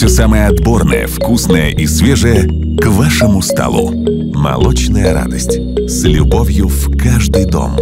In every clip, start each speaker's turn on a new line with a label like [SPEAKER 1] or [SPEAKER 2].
[SPEAKER 1] Все самое отборное, вкусное и свежее к вашему столу. Молочная радость. С любовью в каждый дом.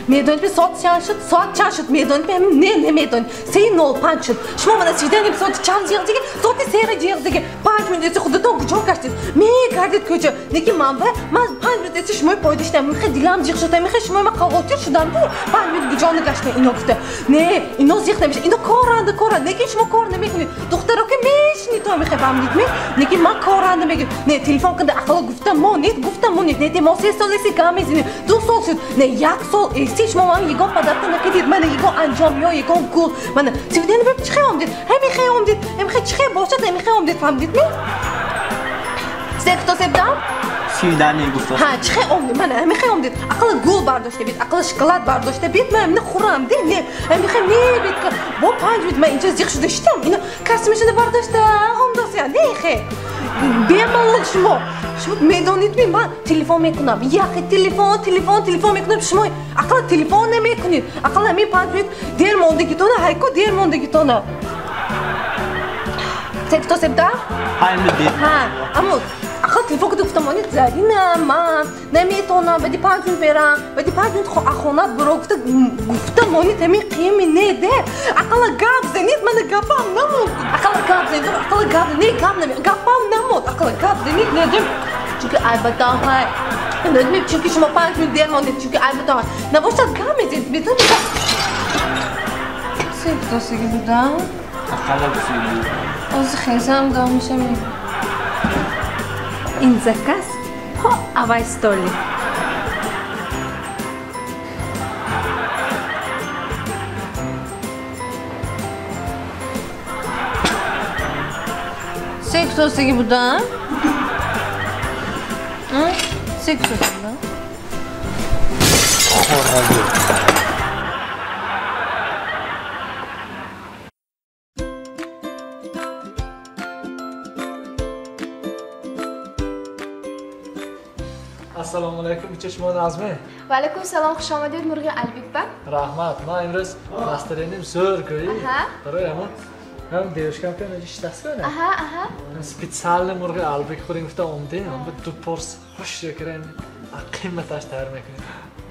[SPEAKER 2] Медонед, соат чанд шуд? Соат чанд шуд? Медонед, не, намедонед. 3:05 шуд. Шумо мана свидание соати чанд ҷиғ диге? Соати сера ҷиғ диге. 5 минут эси худатон куҷо гаштед? Мегардед куҷо? Неки ман ба ман 5 минут эси шумои пойда шудам. Михе дилам ҷиғ шуд. Михе шумои ман қавотир шудам. 5 минут куҷо нагаштед ино гуфта. Не, ино зиқ намешад. Ино коранда коранд. Неки шумо кор намекунед. Духтаро ки мешинед то михе фаҳмидед ме? Неки ман коранда мегӯям. Не, телефон кунда ақалла гуфта монед, гуфта монед. Не, мо 3 сол эси гам мезанем. 2 сол шуд. Не, 1 сол эси шумо ман ягон подарка накардед. Мана ягон анҷом ё ягон гул. Мана свидание б чӣ омдед? Ҳамихе омдед. Ҳамихе чӣ бошад, ҳамихе омдед, фаҳмидед ме? Се кто себдам?
[SPEAKER 3] Свидание гуфта.
[SPEAKER 2] Ҳа, чӣ омдед? Мана ҳамихе омдед. Ақалла гул бардошта бид, ақалла шоколад бардошта бид. Ман ҳамина хӯрам, де? Не, ҳамихе мебид ки бо 5 минут ман инҷо зиқ шуда шидам. Ино костюмашона бардошта омдосия. Не хе. Бемалол шумо. Шумо медонед ми ман телефон мекунам. Яхе телефон, телефон, телефон мекунам. Шумо ақалла телефон намекунед. Ақалла ҳамин 5 минут дер мондагитона, ҳайко дер мондагитона. Се кто себда?
[SPEAKER 3] 5 минут дер.
[SPEAKER 2] Ҳа, аммо ақалла телефон кунда гуфтам, монед Зарина, ман наметонам, баъди 5 минут мерам, баъди 5 минут хонат биро гуфта, гуфта монед ҳамин қими не де. Ақалла гап занед, мана гапам намонд. Ақалла гап занед, ақалла гап, не гап наме, гапам намонд. Ақалла гап занед, не дем. Чунки айбатон ҳай. Медонед, чунки шумо 5 минут дер мондед, чунки айбатон ҳай. Набошад гап мезанед, медонед гап. Се кто сеги будам?
[SPEAKER 3] Ақалла гуфтед.
[SPEAKER 2] Ози хезам дом мешавем. Ин заказ по авай столи. Се кто сеги будам? Се кто сеги будам?
[SPEAKER 4] Ассалому алайкум, бича шумо Назме?
[SPEAKER 5] Ва алайкум салом, хуш омадед мурғи Албикба.
[SPEAKER 4] Раҳмат, ман имрӯз настроением зӯр гӯӣ. Барои ҳамон ҳам девушкам ки иштас кунад.
[SPEAKER 5] Аҳа, аҳа.
[SPEAKER 4] Специально мурғи Албик хӯрем гуфта омадем, ҳам ду порс хуш кардем, қиматаш тайёр мекунем.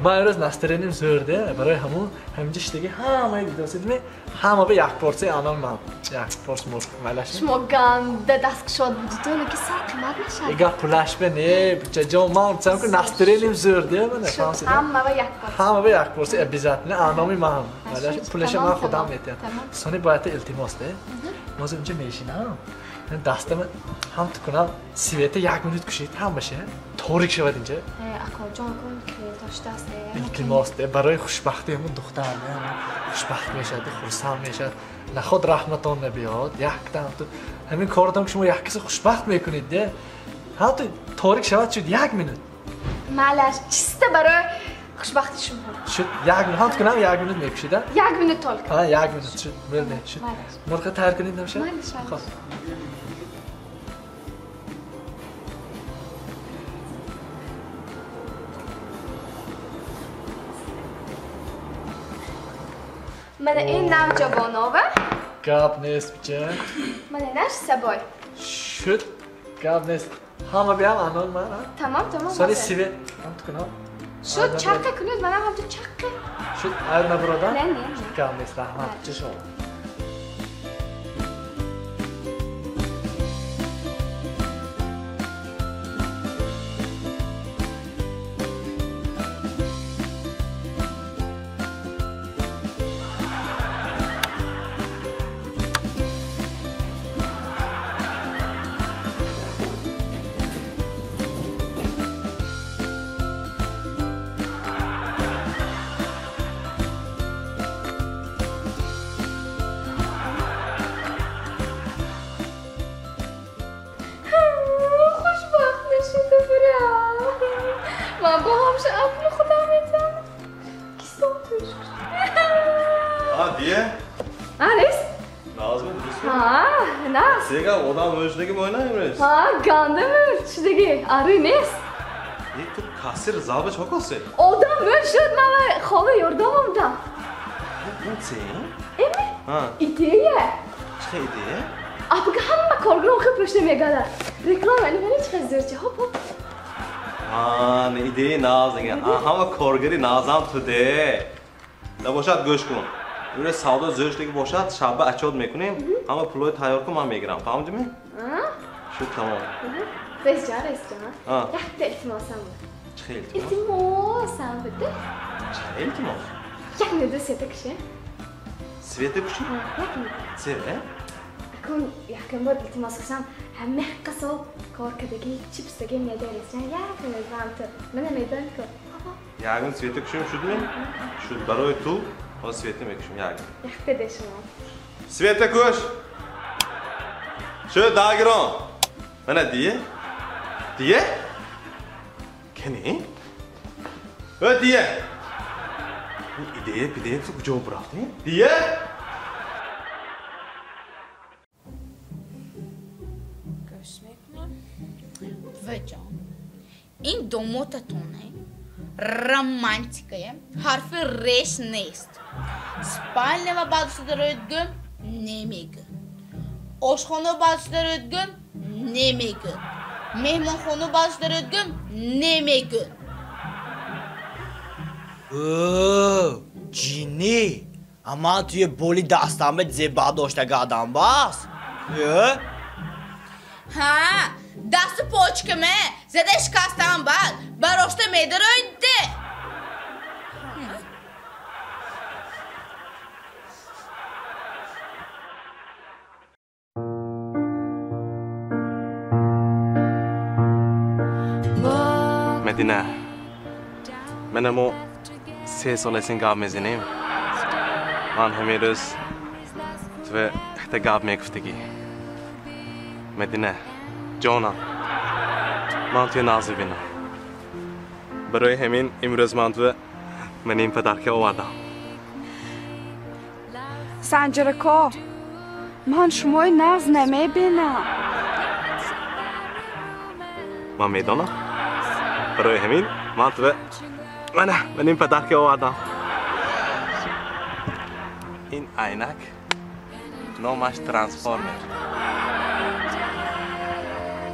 [SPEAKER 4] Ман имрӯз настроением зӯр де, барои ҳамон ҳаминҷа шидаги ҳамаи дидосидми, ҳама ба як порсияи анон ман, як порс мурғ майлаш.
[SPEAKER 5] Шумо ганда дасткушод будитон, ки сар қимат мешавад.
[SPEAKER 4] Эга пулаш бе не, бичаҷон, ман гуфтам ки настроением зӯр де, мана фаҳмидед.
[SPEAKER 5] Ҳама ба як порсия.
[SPEAKER 4] Ҳама ба як порсия обязательно аноми ман. Майлаш пулаша ман худам метиҳам. Сони бояд илтимос де. Мо инҷа мешинам. Дастама ҳам тукунам, света як минут кушид, ҳамаша торик шавад инҷа.
[SPEAKER 5] Акоҷон, кун ки доштааст.
[SPEAKER 4] Илтимос де, барои хушбахтии ҳамон духтар, хушбахт мешавад, хурсанд мешавад. Наход раҳматон набиёд, якдам ту ҳамин коротон ки шумо як каса хушбахт мекунед де. Ҳам ту торик шавад шуд як минут.
[SPEAKER 5] Малаш, чисто барои хушбахтии шумо.
[SPEAKER 4] Шуд як минут, ҳам тукунам як минут мекушид, а?
[SPEAKER 5] Як минут только.
[SPEAKER 4] Ҳа, як минут шуд, мелне шуд. Мурға тайёр кунед намешавад?
[SPEAKER 5] Малаш, малаш. Мана ин навҷавонова.
[SPEAKER 4] Гап нест, бича.
[SPEAKER 5] Мана наш сабой.
[SPEAKER 4] Шуд, гап нест. Ҳама биям анон ман, а?
[SPEAKER 5] Тамом, тамом.
[SPEAKER 4] Сони свет ҳам тукунам.
[SPEAKER 5] Шуд, чаққа кунед, мана ҳам ту чаққа.
[SPEAKER 4] Шуд, айр набурода?
[SPEAKER 5] Не, не, не.
[SPEAKER 4] Гап нест, раҳмат, бича шумо.
[SPEAKER 6] Дия?
[SPEAKER 5] Рес?
[SPEAKER 6] Нағзми, дурустми?
[SPEAKER 5] Ҳа, нағз.
[SPEAKER 6] Сега одам мӯшдаги моина имрӯз?
[SPEAKER 5] Ҳа, ганда мӯшдаги, ари нест.
[SPEAKER 6] Е, ту кассир залба чо коси?
[SPEAKER 5] Одам мӯш шуд, ман ва хола ёрдам омдам.
[SPEAKER 6] Ин це?
[SPEAKER 5] Эми? Идея.
[SPEAKER 6] Чӣ идея?
[SPEAKER 5] Апга ҳама коргарон хел пӯшта мегардад. Реклама ини бини чӣ қадр зӯрча. Хоп, хоп.
[SPEAKER 6] Ҳа, не идеяи нағз дига. Ҳама коргари нағзам туде. Набошад гӯш кун. Имрӯз савдо зӯршудагӣ бошад, шаба отчёт мекунем, ҳама пулҳои тайёр кун, ман мегирам. Фаҳмидӣ? Шуд тамом.
[SPEAKER 5] Раисҷон, раисҷон. Якта илтимосам буд.
[SPEAKER 6] Чӣ илтимос?
[SPEAKER 5] Илтимосам буд.
[SPEAKER 6] Чӣ илтимос?
[SPEAKER 5] Як минута света кушем.
[SPEAKER 6] Света кушем?
[SPEAKER 5] Як минута.
[SPEAKER 6] Света?
[SPEAKER 5] Акун якум бор илтимос кушам, ҳама ҳаққа сол кор кардагӣ, чипсдагӣ медиҳ раисҷон. Як минут вам ту. Мана медонӣ ку.
[SPEAKER 6] Ягон света кушем шудми? Шуд барои ту. Ҳозир света мекушем, ягон.
[SPEAKER 5] Якта де шумо.
[SPEAKER 6] Света куш. Шуд дагирон. Мана дия. Дия? Кани? Ө дия. Идея, пидея ту куҷо бурафтӣ? Дия?
[SPEAKER 7] Гӯш мекунам. Ваҷон, ин домотатоне романтикае, ҳарфи реш нест. Спальня баъд шуда роид гӯм, немегӯ. Ошхона баъд шуда роид гӯм, немегӯ. Меҳмонхона баъд шуда роид гӯм, немегӯ.
[SPEAKER 8] О, ҷинни! Аман туе боли дастамет зеба доштага адам бас? Е?
[SPEAKER 7] Ҳа, дасту почкаме зада шикастам баъд, барошта медароидде.
[SPEAKER 6] Мадина, мана мо 3 сол эсин гап мезанем. Ман ҳамин рӯз туве якта гап мегуфтагӣ. Мадина, ҷонам, ман туя нағз мебинам. Барои ҳамин имрӯз ман туя ман ин падарка овардам.
[SPEAKER 9] Санҷарако, ман шумои нағз намебинам.
[SPEAKER 6] Ман медонам. Барои ҳамин ман туя мана ман ин падарка овардам. Ин айнак номаш трансформер.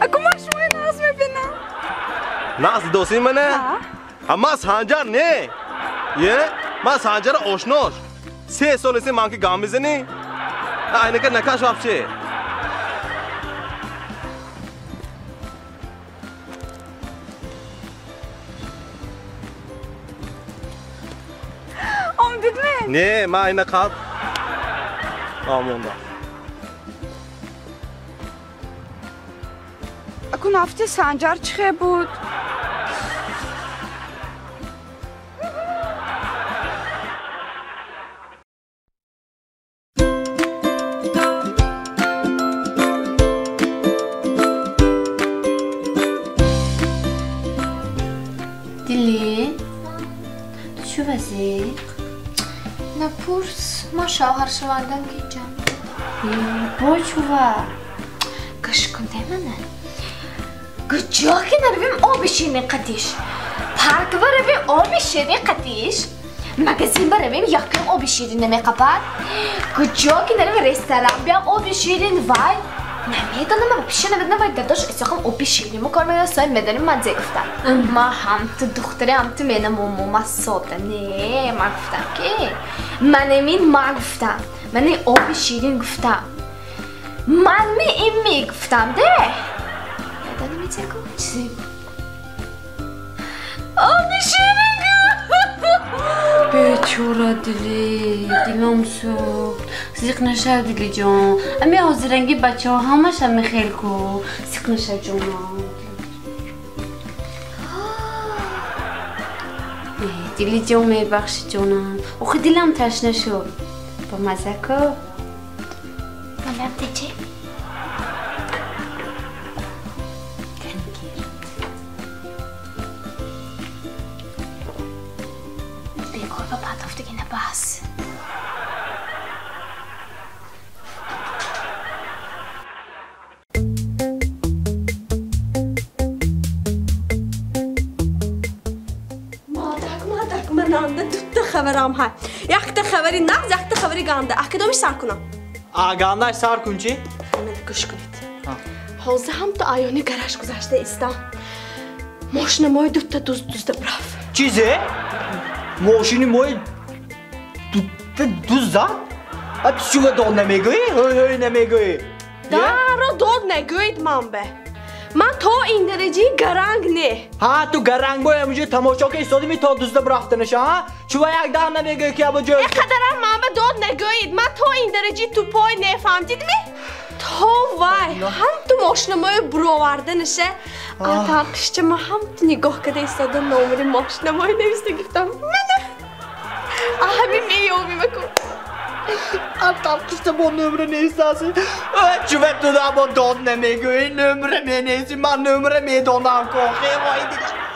[SPEAKER 9] Аку ман шумои нағз мебинам.
[SPEAKER 6] Нағз дидосӣ мана? Ҳа, ман Санҷар не. Е, ман Санҷара ошнош. 3 сол эси ман ки гам мезанӣ? Айнака накаш вообще.
[SPEAKER 9] Омдидми?
[SPEAKER 6] Не, ман айна қаб омондам.
[SPEAKER 9] Аку нафти Санҷар чӣ хел буд?
[SPEAKER 10] Дили, ту чӣ вазиқ?
[SPEAKER 5] Напурс, ман шавҳаршавандам ки ҷам.
[SPEAKER 10] Бо чува?
[SPEAKER 5] Гӯш кун дай мана. Куҷо ки наравем оби ширини қатиш. Парк баравем оби ширини қатиш. Магазин баравем якум оби ширин намеқапад. Куҷо ки наравем ресторан биям оби ширин вай. Намедонам, вообще намедонам, вай дадош исоқам оби ширин мо кор медонам, сои медонем ман зе гуфтам. Ман ҳам ту духтаре, ҳам ту менам момо сода. Не, ман гуфтам ки манемин ман гуфтам. Мани оби ширин гуфтам. Ман ми ин мегуфтам де. Медонам зе гуфт? Чизе? Оби ширин гуфт.
[SPEAKER 10] Бечора Дили, дилам сӯхт. Зиқ нашав Дилиҷон. Ами ҳозиранги бачаҳо ҳамаша мехел ку. Зиқ нашав ҷонам. Дилиҷон мебахши ҷонам. Охи дилам ташна шуд. Бо мазза ку.
[SPEAKER 5] Манам тече. Бекор ба патофтагӣ набас.
[SPEAKER 11] хабарам ҳай. Якта хабари нағз, якта хабари ганда. Акадомиш сар кунам.
[SPEAKER 8] А гандаш сар кун чи?
[SPEAKER 11] Мана гӯш кунед. Ҳозир ҳам ту аёни гараж гузашта истам. Мошина мои дута дузд дузда бирав.
[SPEAKER 8] Чизе? Мошини мои дута дузд зад? А ту чува дод намегӯӣ? Ҳой ҳой намегӯӣ?
[SPEAKER 11] Даро дод нагӯед ман бе. Ман то ин дараҷаи гаранг не.
[SPEAKER 8] Ҳа, ту гаранг бой ҳаминҷо тамошо ка истодими то дузда бирафтанаша, ҳа? Чува як дам намегӯӣ ки або ҷой.
[SPEAKER 11] Э қадарам ман ба дод нагӯед. Ман то ин дараҷаи тупой не, фаҳмдидми? То вай, ҳам ту мошинамои буроварданаша. Атарқишча ман ҳам ту нигоҳ када истодам номери мошинамои нависта гирифтам. Мана. Ҳамин меёбимаку.
[SPEAKER 8] Атарқишча бо номера навистаси. Чува ту бо дод намегӯӣ, номера менависӣ, ман номера медонам ко. Вой дилам.